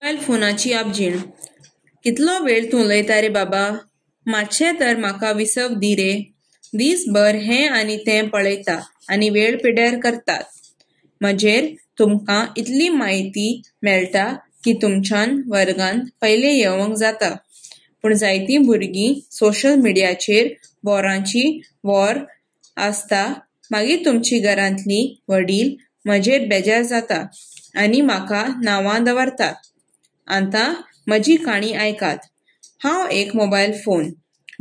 Mobile फोनाची आपजीण. कितलो वेळ तूं उलयता रे बाबा? मातशें तर म्हाका विसव दी रे. दीसभर हें आनी तें पळयता आनी वेळ पिड्ड्यार करतात. म्हजेर तुमकां इतली म्हायती मेळटा की तुमच्यान वर्गांत पयले येवंक जाता. पूण जायतीं भुरगीं सोशल मिडियाचेर वरांचीं वरां आसता. मागीर तुमचीं घरांतलीं वडील म्हजेर बेजार जाता आनी म्हाका नांवां दवरतात. आतां म्हजी काणी आयकात. हांव एक mobile phone.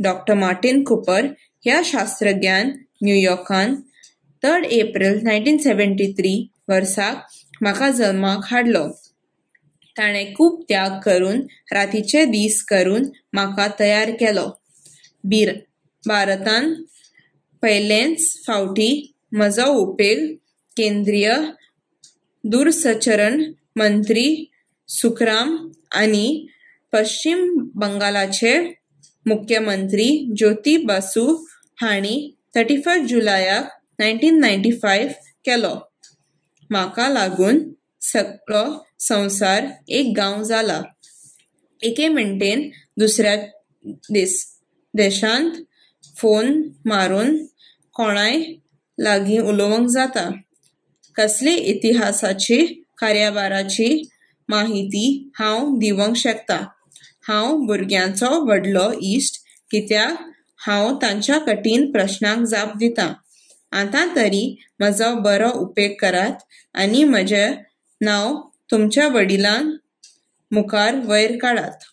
Doctor Martin Cooper ह्या शास्त्रज्ञान न्यूयॉर्कांत 3 एप्रील 1973 वर्साक म्हाका जल्माक हाडलो. ताणें खूब त्याग करून रातीचे दीस करून म्हाका तयार केलो. भारतांत पयलेच फावटी म्हजो उपेग केंद्रीय दूरसंचरण मंत्री सुखराम आनी पश्चीम बंगालाचे मुख्यमंत्री ज्योती बसू हांणी 31 जुलयाक 1995 केलो. म्हाका लागून सगळो संवसार एक गांव जाला. एके मिनटेन दुसऱ्या देशांत फोन मारून कोणाय लागीं उलोवंक जाता. कसले इतिहासाची कारभाराची म्हायती हांव दिवंक शकता. हांव भुरग्यांचो व्हडलो इश्ट कित्याक हांव तांच्या कठीण प्रस्नांक जाप दितां. आतां तरी म्हजो बरो उपेग करात आनी म्हजें नांव तुमच्या वडिलां मुखार वयर काडात.